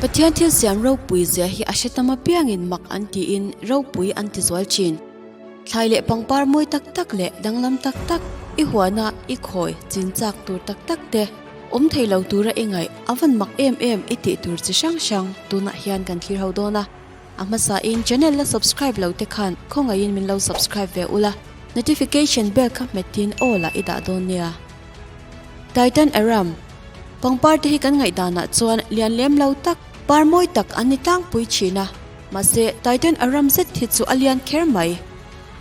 Pathian thil siam ropui zia hi a hre tam apiangin mak an tiin ropui an ti zual thin. Thlai leh pangpar mawi tak tak leh danglam tak tak, i huana i khawi chin chak tur tak tak te awm thei lo tura i ngaih a van mak em em i tih tur chi hrang hrang tunah hian kan thlir ho dawn a. A hmasa in channel la subscribe lo te khan khawngaihin min lo subscribe ve ula, notification bell kha hmetin aw lah i dah dawn nia. Titan Aram, Pangpar te hi kan ngaihdanah chuan lian lem lo tak, par mawi tak an ni tlangpui thin a, mahse Titan Aram zet hi chu a lian kher mai.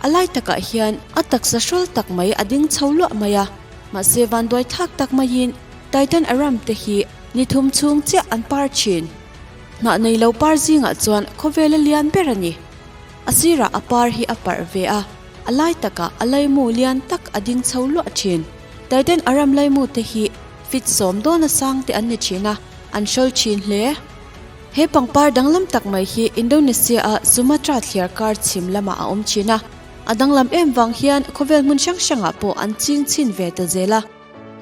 A lai takah hian a taksa hrawl tak mai a ding chho luah mai a, mahse vanduai thlak tak maiin Titan Aram te hi ni thum chhung chiah an par thin. Hnah nei lo par zingah chuan khawvela lian ber a ni. A sirah a par hi a parh ve a. A lai takah a laimu lian tak a ding chho luah thin. Titan Aram laimu te hi fit sawm dawna sang te an ni thin a, an hrawl thin hle. He pangpar danglam tak mai hi Indonesia a Sumatra thliar kar chhim lamah a awm thin a, a danglam em vang hian khawvel hmun hrang hrangah pawh an ching chhin ve ta zel a.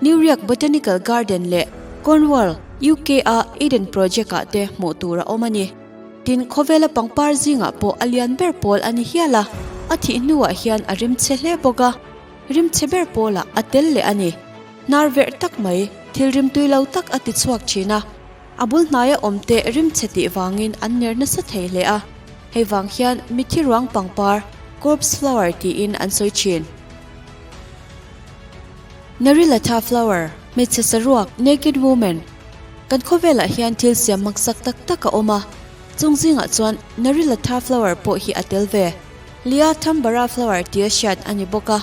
New York Botanical Garden leh Cornwall, UK a Eden Project ah te hmuh tur a awm a ni. Tin, khawvela pangpar zingah pawh a lian ber pawl a ni hial a, a thih hnuah hian a rimchhe hle bawk a, rimchhe ber pawlah a tel leh a ni. Hnar verh tak mai, thil rimtui lo tak a ti chhuak thin a, a bul hnaia awmte rimchhe tih vangin an ner nasa thei hle a, hei vang hian mithi ruang pangpar, corpse flower, tiin an sawi thin. Narilatha flower, hmeichhe saruak, naked woman, Kan khawvelah hian thil siam maksak tak tak a awm a, chung zingah chuan Narilatha flower pawh hi a tel ve. Lia Thambara flower tia hriat a ni bawk a,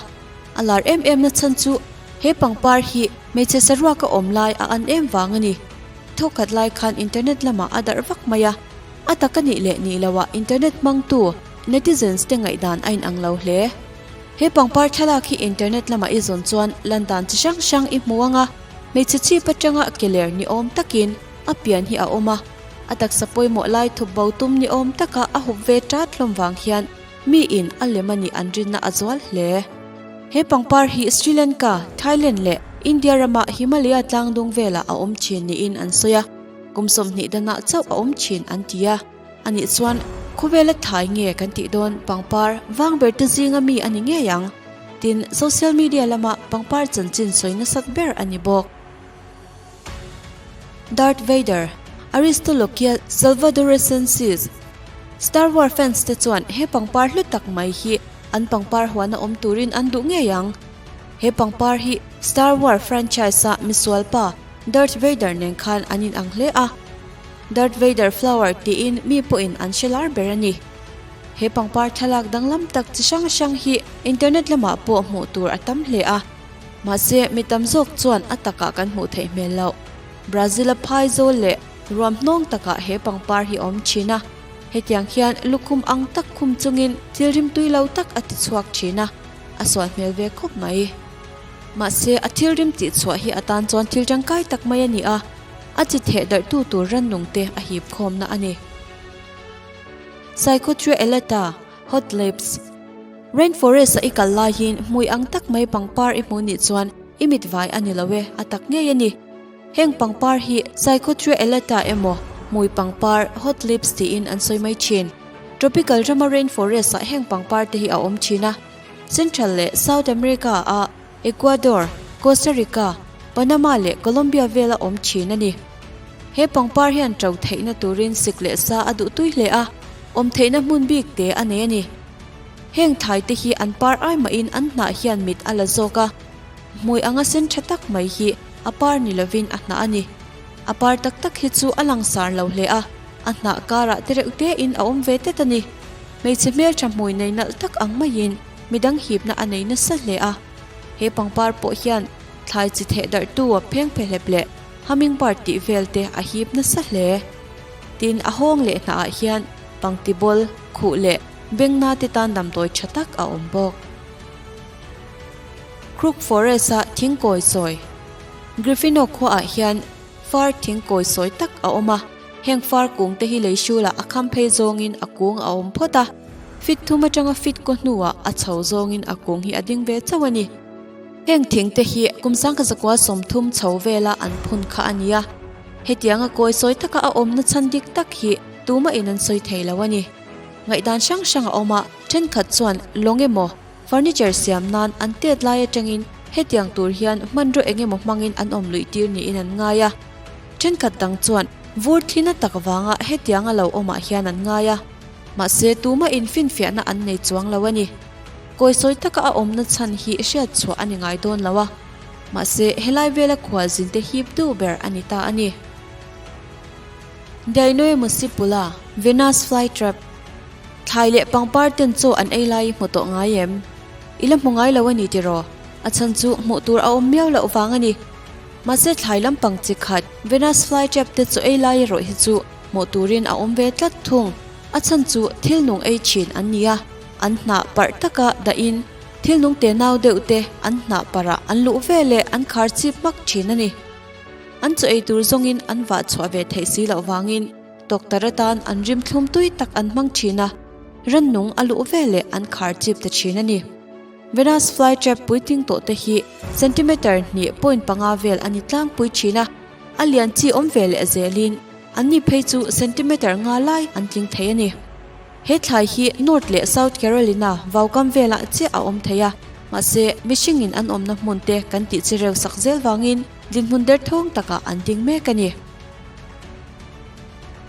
a lar em em na chhan chu he pangpar hi hmeichhe saruak a awm lai a an em vang a ni. Thawkhat lai khan internet lamah a darh vak mai a, a tak a nih leh nih loah internet hmangtu netizens te ngaihdan a inang lo hle. He pangpar thlalak hi internet lamah i zawn chuan lan dan chi hrang hrang i hmu ang a, hmeichhe chhip atanga keler ni awm takin a pian hi a awm a, a taksa pawimawh lai thup bo tum ni awm taka a hup ve tat hlawm vang hian mi in a lem a nih an rinna a zual hle. He pangpar hi Sri Lanka, Thailand leh India rama Himalaya tlangdung velah a awm thin niin an sawi a, kum 20 danah chauh a awm thin an ti a. A nih chuan khawvela thlai nge kan tih dawn pangpar vang ber te zinga mi a ni ngei ang. Tin, social media lama pangpar chanchin sawi nasat ber a ni bawk. Darth Vader, Aristolochia salvadoresensis, Star War fans te chuan he pangpar hlu tak mai hi an pangpar huana awm turin an duh ngei ang. He pangpar hi Star War franchise a misualpa Darth Vader nen khan an inang hle a. Darth Vader flower tiin mi pawhin an hre lar ber a ni. He pangpar thlalak danglam tak chi hrang hrang hi internet lamah pawh hmuh tur a tam hle a. Mahse, mi tam zawk chuan a takah kan hmuh theih hmel loh. Brazil-a phai zawl leh ruam hnawng takah he pangpar hi a awm thin a. Hetiang hian lukhum ang tak khum chungin thil rimtui lo tak a ti chhuak thin a, a sual hmel ve khawp mai. Mahse, a thil rim tih chhuah hi atan chuan thil tangkai tak mai a ni a. A chi theh darh tu tur rannung te a hip khawmna a ni. Psychotria elata, Hot Lips, Rainforest a i kal laiin hmui ang tak mai pangpar i hmuh nih chuan i mit vai a ni lo e, a tak ngei a ni. Heng pangpar hi Psychotria elata emaw hmui pangpar, Hot Lips, tiin an sawi mai thin. Tropical rama rainforest ah heng pangpar te hi a awm thin a. Central leh South America a Ecuador, Costa Rica, Panama leh Colombia vela awm thin a ni. He pangpar hian to theihna turin sik leh sa a duh tui hle a, awm theihna hmun bik te a nei a ni. Heng thai te hi an par ai mahin an hnah hian mit a la zawk a, hmui anga sen tha tak mai hi a par ni lovin a hnah a ni. A par tak tak hi chu a langsar lo hle a, a hnah karah te reuh tein a awm ve tet a ni. Hmeichhe hmeltha hmui nei nalh tak ang maiin midang hipna a nei nasa hle a. He pangpar pawh hian thlai chi theh darhtu a pheng phehlep leh hummingbird tih vel te a hip nasa hle. Tin, a hawng leh hnahah hian pangti bawl, khuh leh bengna te tan damdawi tha tak a awm bawk. Crook Forest a thingkawi sawi Gryffino khuaah hian far thingkawi sawi tak a awm a. Heng far kung te hi lei hrulah a kham phei zawngin a kung a awm phawt a, fit thum atanga fit kaw hnuah a chho zawngin a kung hi a ding ve chauh a ni. Heng thing te hi kum sangkha zakua 30 chho vela an phun kha a ni a. Hetianga kawi sawi taka a awmna chhan dik tak hi tumahin an sawi thei lo a ni. Ngaihdan hrang hrang a awm a, thenkhat chuan lawng emaw, furniture siam nan an tet lai atangin hetiang tur hian hmanraw eng emaw hmangin an awm luih tir niin an ngai a. Thenkhat dang chuan vur thina tak vanga hetianga lo awmah hian an ngai a. Mahse tumahin finfiahna an nei chuang lo a ni. Kawi sawi taka a awmna chhan hi hriat chhuah a ni ngai dawn lo a. Mahse helai vela khualzin te hip duh ber a ni ta a ni. Dainoe Musipula, Venus Flytrap, Thlai leh pangpar ten chaw an ei lai i hmu tawh ngai em? I la hmu ngai lo a ni tiraw? A chhan chu hmuh tur a awm miau loh vang a ni. Mahse thlai lampang chi khat Venus Flytrap te chaw ei lai erawh hi chu hmuh turin a awm ve tlat thung. A chhan chu thil nung ei thin an ni a, an hnah parh taka dahin thil nung te nau deuh te an hnah parh ah an luh ve leh an khar chip hmak thin a ni. An chaw ei tur zawngin an vah chhuah ve theih si loh vangin doctor atan an rim thlum tui tak an hmang thin a, rannung a luh ve leh an khar chip ta thin a ni. Venus flytrap puitling tawh te hi centimeter 2.5 vel a ni tlangpui thin a, a lian chi awm ve leh zelin an ni phei chu centimeter nga lai an tling thei a ni. He thlai hi North leh South Carolina vaukam velah chiah a awm thei a, mahse mihringin an awmna hmun te kan tih chi reu sak zel vangin dinhmun derthawng takah an ding mek a ni.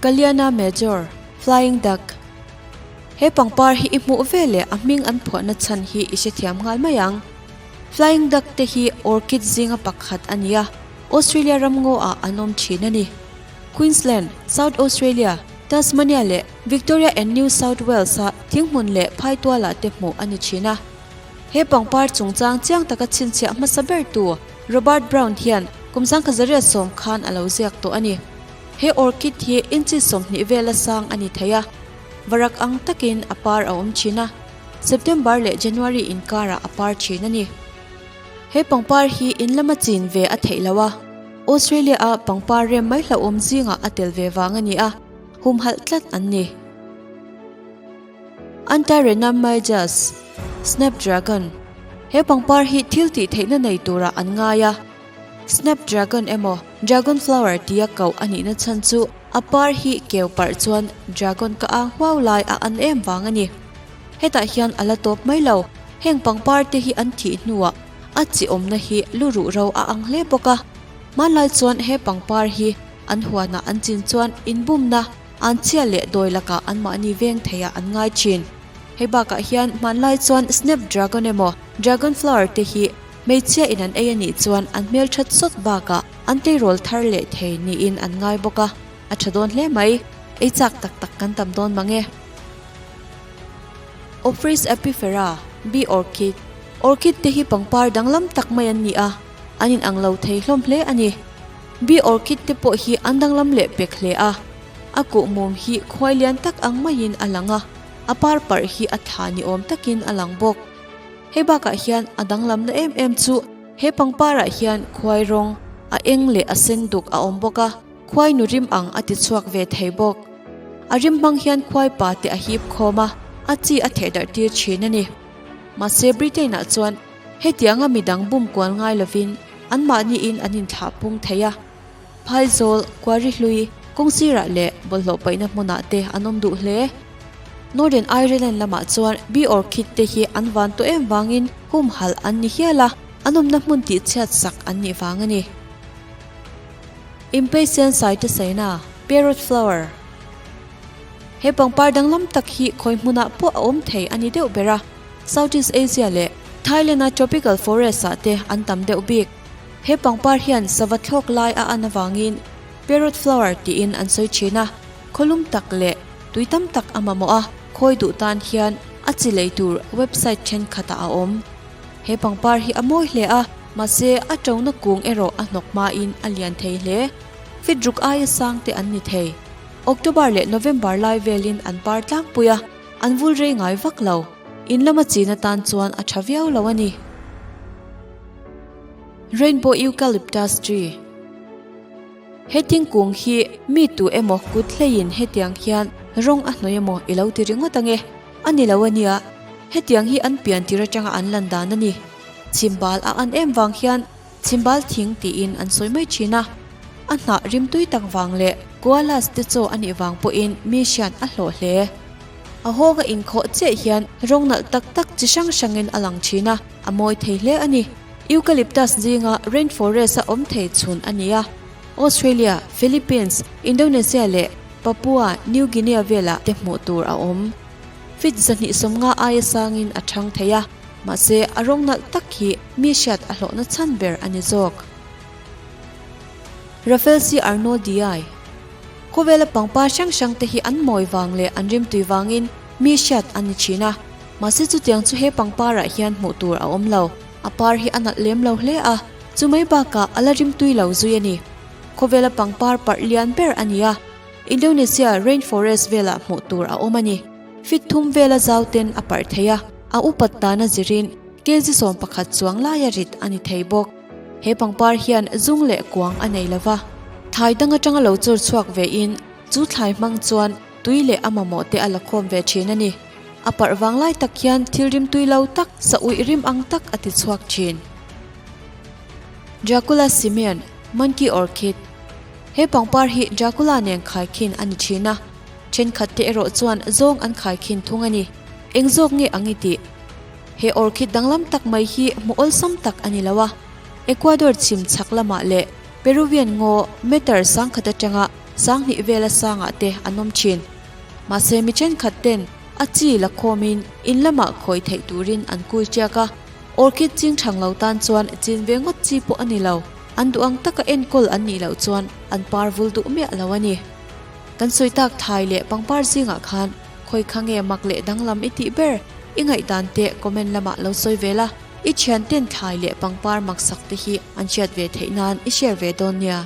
Caleana Major, Flying Duck, He pangpar hi i hmuh ve leh a hming an phuahna chhan hi i hrethiam nghal mai ang. Flying Duck te hi orchid zinga pakhat a ni a, Australia ramngaw ah an awm thin a ni. Queensland, South Australia, Tasmania leh Victoria and New South Wales-a thinghmun leh phaitualah te hmuh a ni thin a. He pangpar chungchang chiang taka chhinchhiah hmasa bertu Robert Brown hian kum sangkhazaria sawm khan a lo ziak tawh a ni. He orchid hi inchi 20 vela sang a ni thei a, varak ang takin a par a awm thin a, September leh January inkarah a par thin a ni. He pangpar hi in lama chin ve a theih loh a, Australia-a pangpar rem mai hlauhawm zingah a tel ve vang a ni a, humhalh tlat an ni. Antirrhinum majus, Snapdragon, He pangpar hi thil tih theihna nei turah an ngai a, Snapdragon emaw Dragon flower tia koh a nihna chhan chu a par hi keu parh chuan dragon ka ang huau lai a an em vang a ni. Hetah hian a la tawp mai lo, heng pangpar te hi an thih hnuah a chi awmna hi lu ruh ro a ang hle bawk a. Hmanlai chuan he pangpar hi an huanah an chin chuan inbumna, an chhia leh dawi lakah anmahni veng theiah an ngai thin. Hei bakah hian hmanlai chuan snapdragon emaw dragon flower te hi hmeichhia in an ei a nih chuan an hmelthat sawt bakah an tleirawl thar leh thei niin an ngai bawk a, a tha dawn hle mai. Ei chak tak tak kan tam dawn mang e. Ophrys apifera, Bee orchid, Orchid te hi pangpar danglam tak mai an ni a, an inang lo thei hlawm hle a ni. Bee orchid te pawh hi an danglam leh pek hle a, a kuhmum hi khuai lian tak ang maiin a lang a, a par parh hi a thla ni awm takin a lang bawk. Hei bakah hian a danglamna em em chu he pangparah hian khuai rawng, a eng leh a sen duk a awm bawk a. Khuai nu rim ang a ti chhuak ve thei bawk. A rim hmang hian khuai pa te a hip khawm a, a chi a theh darh tir thin a ni. Mahse Britain ah chuan hetianga midang bum kual ngai lovin anmahniin an inthlah pung thei a. Phaizawl, Kuari hlui, kawngsirah leh bawlhhlawh paihna hmunah te an awm duh hle. Northern Ireland lamah chuan bee orchid te hi an van tawh em vangin humhalh an ni hial a, an awmna hmun tihchhiat sak an nih vang a ni. Impatiens saitasaina, Parrot flower. He pangpar danglam tak hi khawi hmunah pawh a awm thei a ni deuh ber a, Southeast Asia leh Thailand-a tropical forest-ah te an tam deuh bik. He pangpar hian sava thlawk lai a an avangin Parrot flower tiin an sawi thin a, khawlum tak leh tui tam tak a mamawh a, khawi duh tan hian a chi lei tur website thenkhatah a awm. He pangpar hi a mawi hle a. Mahse, a ṭona kung erawh a hnawk hmain a lian thei hle. Fit ruk aia sang te an ni thei. October leh November lai velin an par tlangpui a, an vul rei ngai vak lo. In lama chin atan chuan a ṭha viau lo a ni. Rainbow Eucalyptus Tree He thingkung hi mi tu emaw kut hleiin hetiang hian rawng a hnawih emaw i lo ti ringawt ange. A ni lo a nia, hetiang hi an pian tir atanga an lan dan a ni. Chhimbal a an em vang hian chhimbal thing tiin an sawi mai thin a. A hnah rimtui tak vang leh koalas te chaw a nih vang pawhin mi hriat a hlawh hle. A hawnga inkhawh chiah hian rawng nalh tak tak chi hrang hrangin a lang thin a, a mawi thei hle a ni. Eucalyptus zinga rainforest a awm thei chhun a ni a. Australia, Philippines, Indonesia leh Papua New Guinea velah te hmuh tur a awm. Feet 250 aia sangin a thang thei a, mahse a rawng nalh tak hi mi hriat a hlawhna chhan ber a ni zawk. Rafflesia arnoldii. Khawvela pangpar hrang hrang te hi an mawi vang leh an rimtui vangin mi hriat a ni thin a, mahse chutiang chu he pangparah hian hmuh tur a awm lo. A par hi a nalh lem lo hle a, chu mai bakah a la rimtui lo zui a ni. Khawvela pangpar parh lian ber a ni a, Indonesia rainforest velah hmuh tur a awm a ni. Feet thum vela zau ten a parh thei a, a upat tana zirin kg 11 chuang laia rit a ni thei bawk. He pangpar hian zung leh kuang a nei lova, thlai dang atanga lo chawr chhuak ve in chu thlai hmang chuan tui leh a mamawh te a la khawm ve thin a ni. A parh vang lai tak hian thil rim tui lo tak, sa uih rim ang tak a ti chhuak thin. Dracula Simeon, Monkey Orchid, He pangpar hi Dracula nen khaikhin a ni thin a, thenkhat te erawh chuan zawng an khaikhin thung a ni. Eng zawk nge ang i tih? He orchid danglam tak mai hi hmu awlsam tak a ni lo a, Ecuador chhim chhak lamah leh Peruvian ngaw meter sangkhat atanga sanghnih vela sangah te an awm thin. Mahse mi thenkhat ten a chi la khawmin in lamah khawi theih turin an kul tiak a, orchid ching thang lo tan chuan chin ve ngawt chi pawh a ni lo, an duh ang taka enkawl an nih loh chuan an par vul duh miah lo a ni. Kan sawi tak thai leh pangpar zingah khan Khawi kha nge mak leh danglam i tih ber? I ngaihdan teh comment lamah lo sawi ve la, i thianten thlai leh pangpar maksak te hi an hriat ve theih nan i share ve dawn nia.